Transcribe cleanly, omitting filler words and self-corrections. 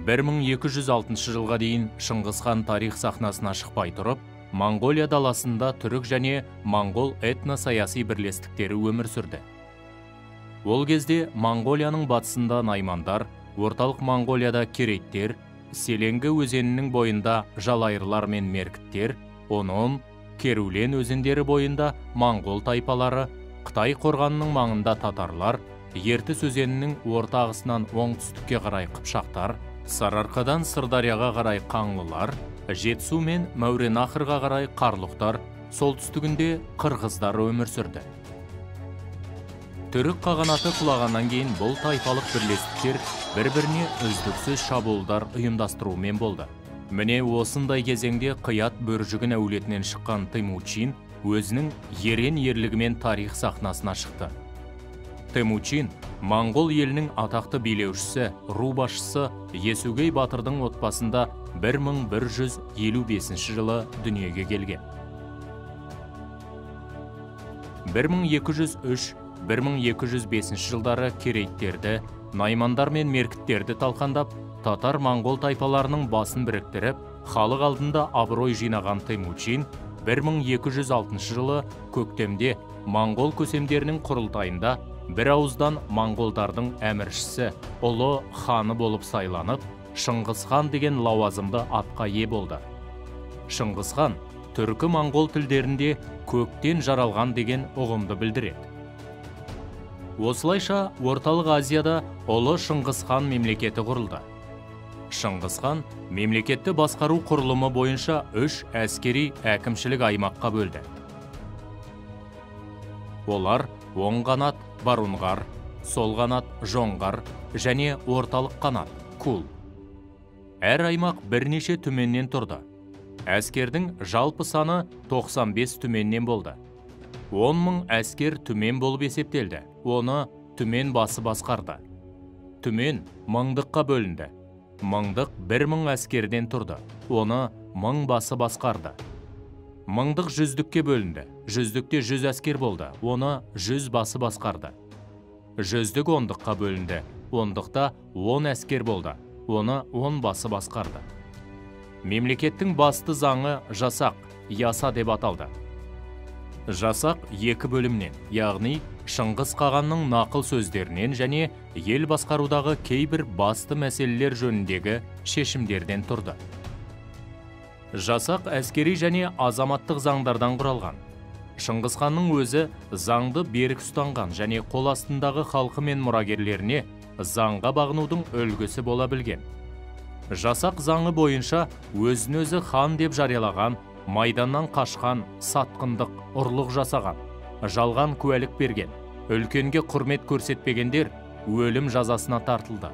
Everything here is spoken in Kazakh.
1206 жылға дейін Шыңғыс хан тарих сахнасына шықпай тұрып, Моңғолия даласында түрік және моңғол этносаяси бірлестіктері өмір сүрді. Ол кезде Моңғолияның батысында наймандар, орталық Моңғолияда керейттер, Селенгі өзенінің бойында жалайырлар мен меркіттер, Онон, Керулен өзендері бойында моңғол тайпалары, Қытай қорғанының маңында татарлар, Ертіс өзенінің орта ағысынан оңтүстікке қарай қыпшақтар, Сарыарқадан Сырдарияға қарай қаңлылар, Жетісу мен Мәуереннахрға қарай қарлұқтар, солтүстігінде қырғыздар өмір сүрді. Түрік қағанаты құлағаннан кейін бұл тайпалық бірлестіктер бір-біріне үздіксіз шабуылдар ұйымдастырумен болды. Міне осындай кезеңде Қият Бөржігін әулетінен шыққан Темучин өзінің ерен ерлігімен тарих сахнасына шықты. Темучин моңғол елінің атақты билеушісі, ру басшысы Есугей батырдың отбасында 1155 жылы дүниеге келген. 1203-1205 жылдары керейттерді, наймандар мен меркіттерді талқандап, татар-моңғол тайпаларының басын біріктіріп, халық алдында абырой жинаған Темучин 1206 жылы көктемде моңғол көсемдерінің құрылтайында бір ауыздан моңғолдардың әміршісі, ұлы ханы болып сайланып, Шыңғыс хан деген лауазымды атқа ие болды. Шыңғыс хан түркі моңғол тілдерінде көктен жаралған деген ұғымды білдіреді. Осылайша Орталық Азияда ұлы Шыңғыс хан мемлекеті құрылды. Шыңғыс хан мемлекетті басқару құрылымы бойынша үш әскери әкімшілік аймаққа бөлді. Олар оң қанат Барунғар, сол қанат Жоңғар және орталық қанат Кул. Әр аймақ бірнеше түменнен тұрды. Әскердің жалпы саны 95 түменнен болды. 10 мың әскер түмен болып есептелді. Оны түмен басы басқарды. Түмен мыңдыққа бөлінді. Мыңдық 1000 әскерден тұрды. Оны мың басы басқарды. Мыңдық жүздікке бөлінді. Жүздікте 100 әскер болды. Оны 100 басы басқарды. Жүздік ондыққа бөлінді. Ондықта 10 әскер болды. Оны 10 басы басқарды. Мемлекеттің басты заңы жасақ, яса деп аталды. Жасақ екі бөлімнен, яғни Шыңғыс қағанның нақыл сөздерінен және ел басқарудағы кейбір басты мәселелер жөніндегі шешімдерден тұрды. Жасақ әскери және азаматтық заңдардан құралған. Шыңғыс ханның өзі заңды берік ұстанған және қол астындағы халқы мен мұрагерлеріне заңға бағынудың үлгісі бола білген. Жасақ заңы бойынша өзін өзі хан деп жариялаған, майданнан қашқан, сатқындық, ұрлық жасаған, жалған куәлік берген, үлкенге құрмет көрсетпегендер өлім жазасына тартылды.